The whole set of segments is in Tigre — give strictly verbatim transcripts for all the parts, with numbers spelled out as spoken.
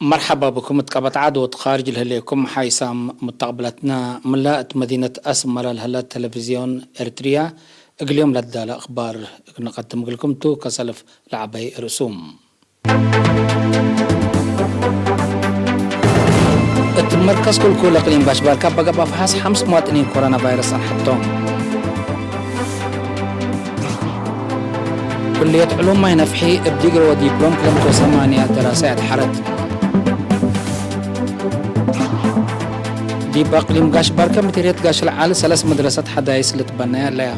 መርሐባ ብኩም እት ቀበት ዐድ ወእት ካርጅ ለህሌኩም ሓይሳም ሙተቅብለትነ። ምለ እት መዲነት አስመረ ለህለ ተለቪዝዮን ኤርትርያ እግል ዮም ለትዳለ አክባር እግል ነቀድም እግልኩም ቱ። ከሰልፍ ለዐበይ ርእሱም። እት መርከዝ ክልኩል እቅሊም ጋሽ ባርካ በገብአ ፈሐስ ሐምስ መዋጥኒን ኮሮና ቫይረስ ጸንሐቶም። ኩልየት ዕሉም ማይ ነፍሒ እብ ዲግሪ ወዲፕሎም ክለ ምእት ወሰማንያ ደራሳይ አድሐረት። ዲብ አቅሊም ጋሽ ባርከ ምድርየት ጋሽ ለዓል ሰለስ መድረሰት ሐዳይስ ልትበነያ ለያ።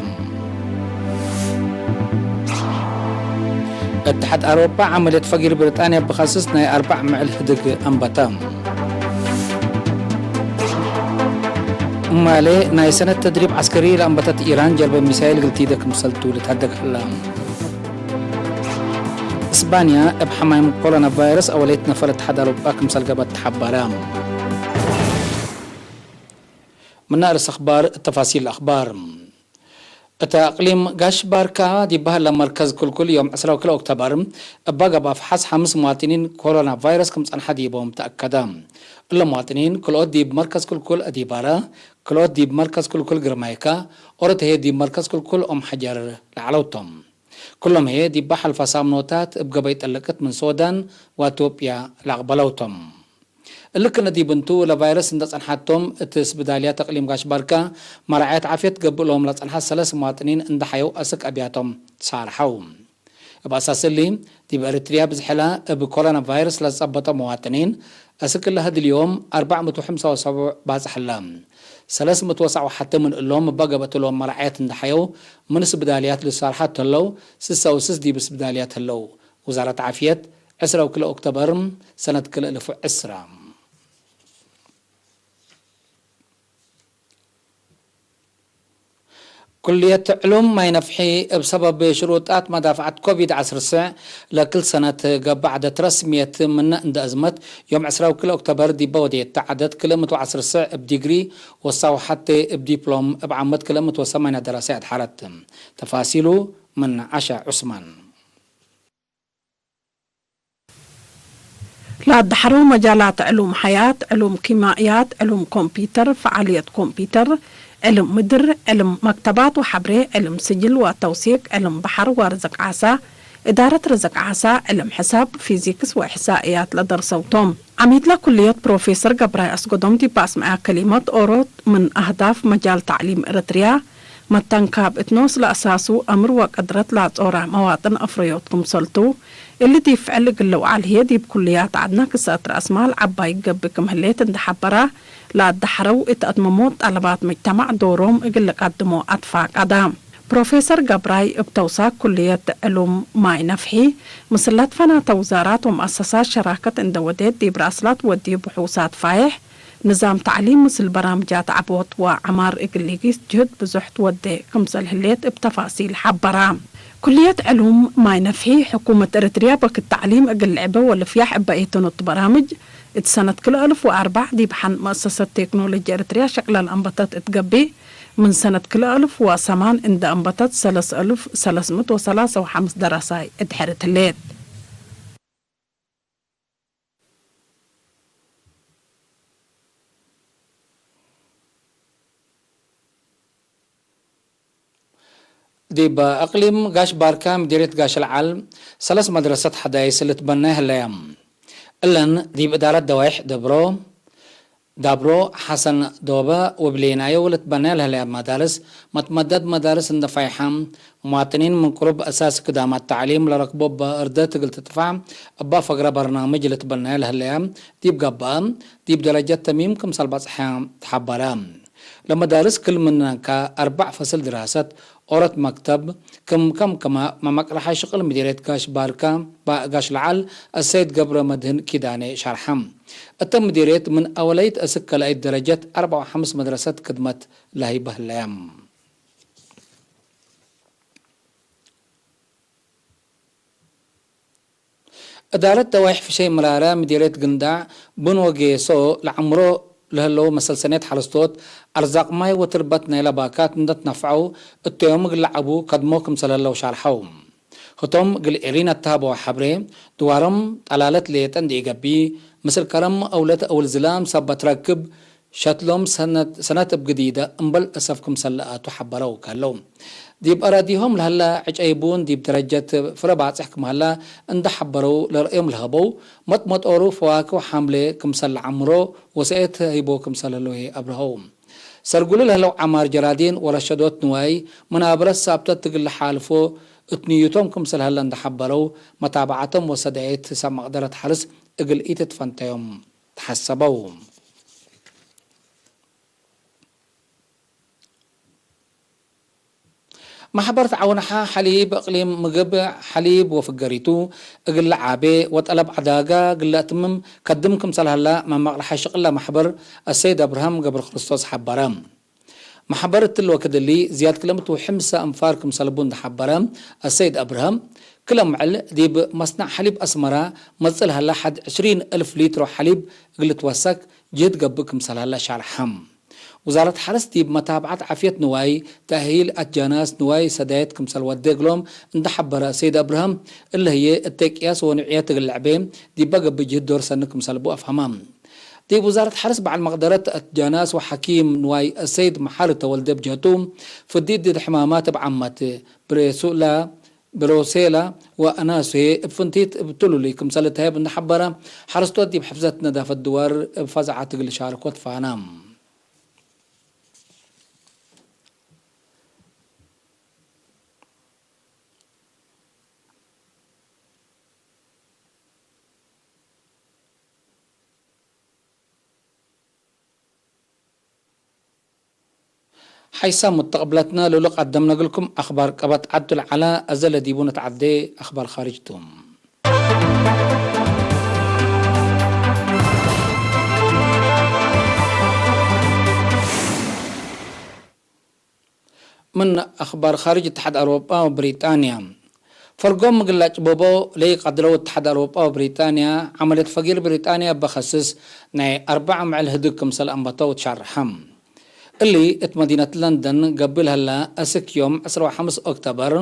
እትሓድ አውሮፓ ዐመልየት ፈጊር ብሪጣንያ ብከስስ ናይ አርበዕ ምዕል ህድግ አንበተ። ማሌ ናይ ሰነት ተድሪብ ዐስከሪ ለአንበተት ኢራን ጀርበ ሚሳይል እግል ቲደ ክምሰልቱ ልትሀደግ ሀላ። እስባንያ እብ ሐማይም ኮሮና ቫይረስ አወለይት ነፈር እትሓድ አውሮፓ ክምሰል ገብአት ተሐበረ። ምነ አርእስ አክባር ተፋሲል አክባር። እተ አቅሊም ጋሽ ባርካ ዲብ በሀለ መርከዝ ክልኩል ዮም ዕስራ ወክልኤ ኦክቶበር እበ ገብአ ፈሐስ ሐምስ መዋጥኒን ኮሮና ቫይረስ ክም ጸንሐ ዲቦም ተአከደ። እለ መዋጥኒን ክልኦት ዲብ መርከዝ ክልኩል አዲባረ፣ ክልኦት ዲብ መርከዝ ክልኩል ግርማይከ፣ ኦሮት ህዬ ዲብ መርከዝ ክልኩል ኦም ሐጀር ለዐለው ቶም። ክሎም ህዬ ዲበ ሐልፈ ሳምኖታት እብ ገበይ ጠለቅት ምን ሶዳን ወአትዮጵያ ለአቅበለው ቶም። እሊ ክነ ዲብ እንቱ፣ ለቫይረስ እንደ ጸንሐቶም እት ስብዳልያት እቅሊም ጋሽ ባርካ መራዐየት ዓፍየት ገብእ ሎም ለጸንሐት ሰለስ መዋጥኒን እንደ ሐየው አስክ አብያቶም ሳርሐው። እብ አሳስ እሊ፣ ዲብ ኤሪትርያ ብዝሕላ እብ ኮሮና ቫይረስ ለጸበጠ መዋጥኒን አስክ እለ ህድል ዮም አርበዕ ምእት ወሐምሳ ወሰቡዕ ባጽሕ ህለ። ሰለስ ምእት ወሰዕ ወሐቴ ምን እሎም እበ ገብአት እሎም መራዐየት እንደ ሐየው ምን ስብዳልያት ልሳርሐ ተለው፣ ስሰ ወስስ ዲብ ስብዳልያት ህለው። ውዛረት ዓፍየት፣ ዕስራ ወክልኤ ኦክቶበር ሰነት ክልኤ እልፍ ወዕስራ። ኩልየት ዕሉም ማይ ነፍሒ እብ ሰበብ ሽሩጣት መዳፍዐት ኮቪድ ዐስር ስዕ ለክል ሰነት ገብእ ዐደት ረስምየት ምነ እንደ አዝመት፣ ዮም ዕስራ ወክልኤ ኦክቶበር ዲበ ወዴት ዐደት ክልኤ ምእት ወዐስር ስዕ እብ ዲግሪ ወሳው ሐቴ እብ ዲፕሎም እብ ዓመት ክልኤ ምእት ወሰማንያ ደራሳይ አድሐረት። ተፋሲሉ ምን ዐሻ ዑስማን። ለአደሐረው መጃላት ዕሉም ሐያት፣ ዕሉም ኪማእያት፣ ዕሉም ኮምፒተር፣ ፈዓልየት ኮምፒተር፣ ዕልም ምድር፣ ዕልም መክተባት ወሐብሬ፣ ዕልም ስጅል ወተውሲቅ፣ ዕልም በሐር ወርዝቅ ዓሳ፣ እዳረት ርዝቅ ዓሳ፣ ዕልም ሕሳብ፣ ፊዚክስ ወእሕሳእያት ለደርሰው ቶም። ዐሚድለ ኩልየት ፕሮፌሰር ገብራይ አስገዶም ዲብ አስመዐ ከሊመት፣ ኦሮት ምን አህዳፍ መጃል ተዕሊም ኤረትርያ፣ መተንካብ እት ኖስ ለአሳሱ አምር ወቅድረት ለአጾረ መዋጥን አፍረዮት ክምሰልቱ፣ እሊ ዲብ ፍዕል እግል ልውዓል ህዬ ዲብ ኩልያት ዐድነ ክሰአት ረአስማል ዐባይ ገብእ ክም ህሌት እንዴ ሐበረ፣ ለአደሐረው እት አትመሞት ጠለባት መጅተማዕ ዶሮም እግል ልቀድሞ አትፋቀደ። ፕሮፌሰር ገብራይ እብ ተውሳክ ኩልየት ዕሉም ማይ ነፍሒ፣ ምስል ለትፈናተ ውዛራት ወመአሰሳት ሸራከት እንዴ ወዴት ዲብ ረአስላት ወዲብ ብሑሳት ፋይሕ፣ ንዛም ተዕሊም ምስል በራምጃት ዐቦት ወዐማር እግል ኢጊስ ጅህድ ብዙሕ ትወዴ ክምሰል ህሌት እብ ተፋሲል ሐበረ። ኩልየት ዕሉም ማይ ነፍሒ፣ ሕኩመት ኤረትርያ በክት ተዕሊም እግል ልዕበ ወልፍያሕ እበ ኢተኖት በራምጅ፣ እት ሰነት ክልኤ እልፍ ወአርበዕ ዲብ ሐን መአሰሰት ቴክኖሎጂ ኤረትርያ ሸቅለ ለአንበተት እት ገብእ፣ ምን ሰነት ክልኤ እልፍ ወሰማን እንደ አንበተት ሰለስ እልፍ ሰለስ ምእት ወሰላሰ ወሐምስ ደራሳይ እት ሕርት ህሌት። ዲብ አቅሊም ጋሽ ባርካ ምዲርየት ጋሽ ለዓል ሰለስ መድረሰት ሐዳይስ ልትበነ ህለየ። እለን ዲብ እዳረት ደዋይሕ ደብሮ፣ ዳብሮ፣ ሐሰን ዶበ ወብሌናዮ ልትበነ ለህለየ መዳርስ፣ መትመደድ መዳርስ እንደ ፋይሐ፣ ሙዋጥኒን ምን ቅሩብ አሳስ ክዳማት ተዕሊም ለረክቦ እበ እርደት እግል ትጥፋዕ እበ ፈግረ በርናምጅ ልትበነ ለህለየ ዲብ ገብአ፣ ዲብ ደረጀት ተሚም ክምሰል በጽሐ ተሐበረ። ለመዳርስ ክል ምንንከ አርበዕ ፈስል ድራሰት ኦሮት መክተብ ክም ከምከመ መመቅረሐ ሽቅል ምዲርየት ጋሽ ባርካ፣ ጋሽ ለዓል አሰይድ ገብረ መድህን ኪዳኔ ሸርሐ። እተ ምዲርየት ምን አወለይት እስክ ከልአይት ደረጀት አርበዕ ወሐምስ መድረሰት ክድመት ለህይበ ህለየ። እዳረት ደዋይሕ ፍሸይ ምራረ ምዲርየት ግንዳዕ ቡን ወጌሶ ለዐምሮ ለህለው መሰልሰኔት ሐረስቶት፣ አርዛቅ ማይ ወትርበት ናይለ ባካት እንደ ትነፍዐው እተዮም እግል ለዐቡ ከድሞ ክምሰል ህለው ሻርሐው። ህቶም እግል ኤሪን አተሀበወ ሐብሬ፣ ድዋሮም ጠላለት ሌጠ እንዴ ኢገብእ፣ ምስል ከረም አውለት አውል ዝላም ሰበት ረክብ፣ ሸትሎም ሰነት፣ ሰነት እብ ግዲደ እምበል እሰፍ ክምሰል ለአቱ ሐበረው ከለው። ዲብ አራዲሆም ለሀለ ዕጨይ ቡን ዲብ ደረጀት ፍረ ባጽሕ ክም ሀለ እንደ ሐበረው ለርእዮም ለሀበው፣ መጥመጦሩ ፈዋክህ ሐምሌ ክምሰል ለዐምሮ ወሰኤት ህይቦ ክምሰል ህለው ህዬ አብርሀው። ሰርጉሉ ለህለው ዐማር ጀራዲን ወረሸዶት ንዋይ፣ መናብረት ሳብተት እግል ለሓልፎ እት ንዩቶም ክምሰል ሀለ እንደ ሐበረው፣ መታብዐቶም ወሰዳየት ሰብ መቅደረት ሐርስ እግል ኢትትፈንተዮም ተሐሰበው። መሕበር ተዓውንሓ ሐሊብ እቅሊም ምግብ፣ ሐሊብ ወፍገሪቱ እግል ለዓቤ ወጠለብ ዐዳጋ እግል ለአትምም ከድም ክምሰል ሀላ መመቅለሐ ሽቅለ መሕበር አሰይድ አብርሃም ገብረክርስቶስ ሐበረ። መሕበር እትሊ ወክድ እሊ ዝያድ ክለ ምእት ወሐምሰ አንፋር ክምሰል ቡ እንደ ሐበረ አሰይድ አብርሃም፣ ክለ ምዕል ዲብ መስነዕ ሐሊብ አስመራ መጽእ ለሀላ ሐድ ዕሽሪን እልፍ ሊትሮ ሐሊብ እግል ልትወሰክ ጅህድ ገብእ ክምሰል ሀለ ሻርሐ። ውዛረት ሐርስ ዲብ መታብዐት ዓፍየት ንዋይ፣ ተእሂል አትጃናስ፣ ንዋይ ሰዳየት ክምሰል ወዴ እግሎም እንደ ሐበረ ሰይድ አብርሃም፣ እለ ህዬ እተ ቅያስ ወንውዕየት እግል ለዕቤ ዲበ ገብእ ጅህድ ዶር ሰኒ ክምሰል ቡ አፍሀመ። ዲብ ውዛረት ሐርስ በዐል መቅደረት አትጃናስ ወሐኪም ንዋይ አሰይድ መሓሪ ተወልደ ብጀቱ፣ ፍዲት ዲድ ሕማማት እብ ዓመት ብሬሱላ፣ ብሮሴላ ወአናሱ ህዬ እብ ፍንቲት እብ ትሉሉይ ክምሰል ልትሀየብ እንደ ሐበረ፣ ሐረስቶት ዲብ ሕፍዘት ነዳፈት ድዋር እብ ፈዛዐት እግል ልሻርኮ ትፋነ። ሐይሳም ሙተቅብለትነ፣ ሉሊ ቀደምነ እግልኩም አክባር ቀበት ዐዱ ለዐለ፣ አዘ ለዲቡ ነትዐዴ አክባር ካርጅ ቱ። ምን አክባር ካርጅ እትሓድ አውሮጳ ወብሪጣንያ። ፈርጎም እግል ለአጭብቦ ለኢቀድረው እትሓድ አውሮጳ ወብሪጣንያ፣ ዐመልየት ፈጊር ብሪጣንያ እበ ከስስ ናይ አርበዕ ምዕል ህድግ ክምሰል አንበተው ትሸርሐ። እሊ እት መዲነት ለንደን ገብእ ለሀለ፣ አስክ ዮም ዕስራ ወሐምስ ኦክተበር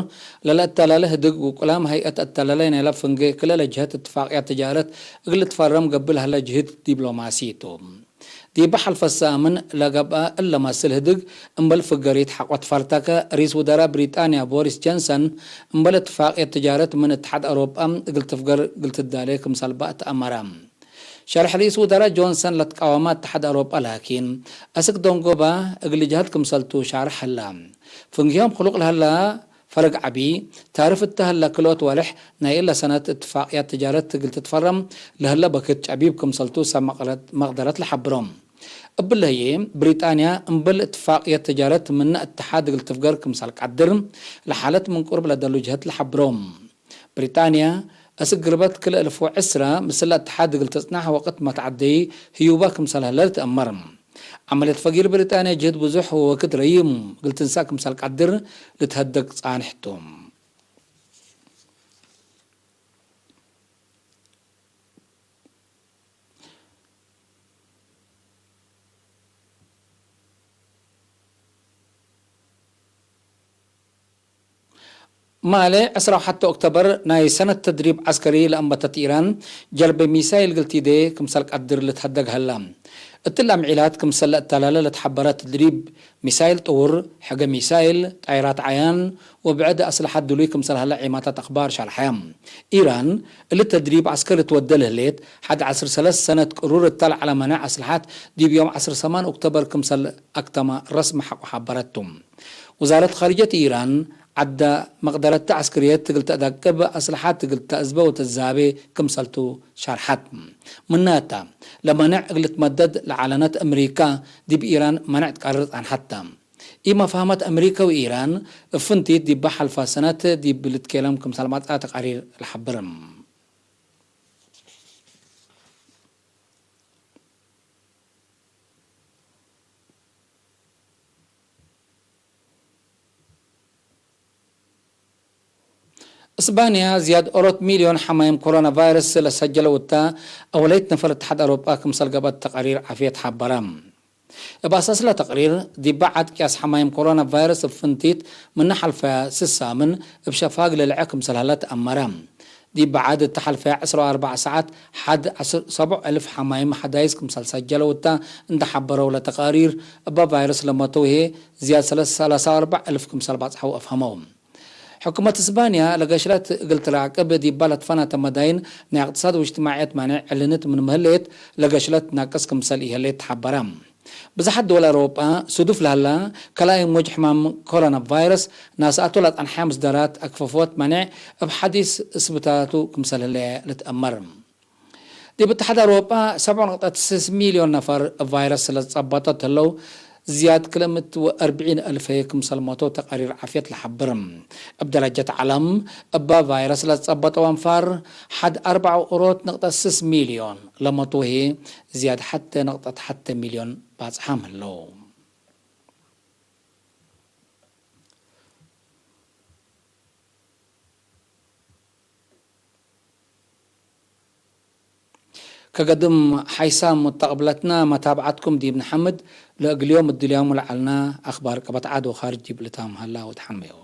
ለለአተላለ ህድግ ወቁላም ሀይአት አተላላይ ናይለ ፍንጌ ክልኤ ለጅሀት እትፋቅያት ትጃረት እግል ልትፈረም ገብእ ለሀለ ጅህድ ዲብሎማሲ ቱ። ዲበ ሐልፈ ሳምን ለገብአ እለ መስል ህድግ እምበል ፍገሪት ሐቆ ትፈርተከ፣ ርኢስ ውደራእ ብሪጣንያ ቦሪስ ጀንሰን እምበል እትፋቅየት ትጃረት ምን እትሓድ አውሮጳ እግል ትፍገር እግል ትዳሌ ክምሰል በ ተአመረ። ሸርሕ ርኢስ ውደራእ ጆንሰን ለትቃወመ እትሓድ አውሮጳ ላኪን፣ አስክ ደንጎበ እግል ልጅሀድ ክምሰልቱ ሻርሕ ሀላ። ፍንጌሆም ክሉቅ ለሀላ ፈርግ ዐቢ፣ ታርፍ እተ ሀለ ክልኦት ወርሕ ናይ እለ ሰነት እትፋቅያት ትጃረት እግል ትትፈረም ለህለ በክት ጨቢብ ክምሰልቱ ሰብ መቅደረት ለሐብሮ። እብለ ህዬ፣ ብሪጣንያ እምበል እትፋቅየት ትጃረት ምነ እትሓድ እግል ትፍገር ክምሰል ቀድር፣ ለሓለት ምን ቅሩብ ለደሉ ጅሀት ለሐብሮ። ብሪጣንያ፣ አስክ ግርበት ክልኤ እልፍ ወዕስራ ምስለ እትሓድ እግል ትጽናሕ ወቅት መትዐደይ ህዩበ ክምሰል ህለ ልትአመር። ዐመልየት ፈጊር ብሪጣንያ ጅህድ ብዙሕ ወወክድ ረዪም እግል ትንሳእ ክምሰል ቀድር ልትሀደግ ጻንሕ ቱ። ማሌ ዕስራ ወሐተ ኦክተበር ናይ ሰነት ተድሪብ ዐስከሪ ለአንበተት ኢራን፣ ጀልበ ሚሳይል እግል ቲዴ ክምሰል ቀድር ልትሀደግ ሀላ። እትለ አምዒላት ክምሰል ለአተላለ ለትሐበረ ተድሪብ ሚሳይል ጥውር፣ ሕገ ሚሳይል፣ ጣይራት ዐያን ወብዕድ አስለሐት ድሉይ ክምሰል ሀለ ዒማታት አክባር ሸርሐ። ኢራን እሊ ተድሪብ ዐስከሪ ትወዴ ለህሌት፣ ሐድ ዐስር ሰለስ ሰነት ቅሩር እተ ለዐለ መነዕ አስለሐት ዲብ ዮም ዐስር ሰማን ኦክተበር ክምሰል አክተመ ረስሚ ሐቆ ሐበረት ቱ። ውዛረት ካርጀት ኢራን፣ ዐደ መቅደረተ ዐስክርየት እግል ተአዳቅብ፣ አስለሐት እግል ተአዝበ ወተትዛቤ ክምሰልቱ ሸርሐት። ምነ እተ፣ ለመነዕ እግል ትመደድ ለዐለነት አምሪካ፣ ዲብ ኢራን መነዕ ትቀርር ጸንሐት ተ። ኢመፋህመት አምሪካ ወኢራን፣ እብ ፍንቲት ዲበ ሐልፈ ሰነት ዲብ ልትኬለም ክምሰል መጽአ ተቃሪር ለሐብር። እስባንያ ዝያድ ኦሮት ሚልዮን ሐማይም ኮሮና ቫይረስ ለሰጀለው እተ፣ አወለይት ነፈር እትሓድ አውሮጳ ክምሰል ገብአት ተቃሪር ዓፍየት ሐበረ። እብ አሳስለ ተቅሪር፣ ዲብ ዐድ ቅያስ ሐማይም ኮሮና ቫይረስ እብ ፍንቲት ምነ ሐልፈያ ስሳ ምን እብ ሸፋግ ለልዐ ክምሰል ሀለ ተአመረ። ዲብ ዐድ እተ ሐልፈያ ዕስራ ወአርበዕ ሰዓት ሐድ ሰብዑ እልፍ ሐማይም ሐዳይስ ክምሰል ሰጀለው እተ እንደ ሐበረው ለተቃሪር፣ እበ ቫይረስ ለመተው ህዬ ዝያድ ሰለስ፣ ሰላሳ ወአርበዕ እልፍ ክምሰል ባጽሐው አፍሀመው። ሕኩመት እስባንያ ለገሽለት እግል ትለዕቅብ ዲባ ለትፈናተ መዳይን ናይ እቅትሳድ ወእጅትማዕየት ማንዕ ዕልንት ምን ምህሌት፣ ለገሽለት ትናቅስ ክምሰል ኢህሌት ተሐበረ። ብዝሓት ድወል አውሮጳ፣ ስዱፍ ለሀላ ከላይ ሙጅ ሕማም ኮሮና ቫይረስ ናስአቱ ለአጠንሐ ምስደራት አክፈፎት ማንዕ እብ ሐዲስ እስብታቱ ክምሰል ህለ ልትአመር። ዲብ እትሓድ አውሮጳ ሰብዑ ነቅጠት ስስ ሚልዮን ነፈር ቫይረስ ለትጸበጠት ህለው፣ ዝያድ ክልምት ወአርብዒን አልፍ ክምሰል ሞተው ተቃሪር ዓፍየት ለሐብር። እብ ደረጀት ዐለም፣ እበ ቫይረስ ለትጸበጠው አንፋር ሐድ አርበዕ ወእሮት ነቅጠት ስስ ሚልዮን ለመቱ ህዬ፣ ዝያድ ሐቴ ነቅጠት ሐቴ ሚልዮን ባጽሓም ህለው። ከገድም ሓይሳም ሙተቅብለትና መታብዓትኩም ዲብ ነሐምድ፣ ለእግል ዮም እድልያሙ ለዐልና አክባር ቀበት ዐድ ወካርጅ ዲብ ልታም ሀላ ወተሐመዮ።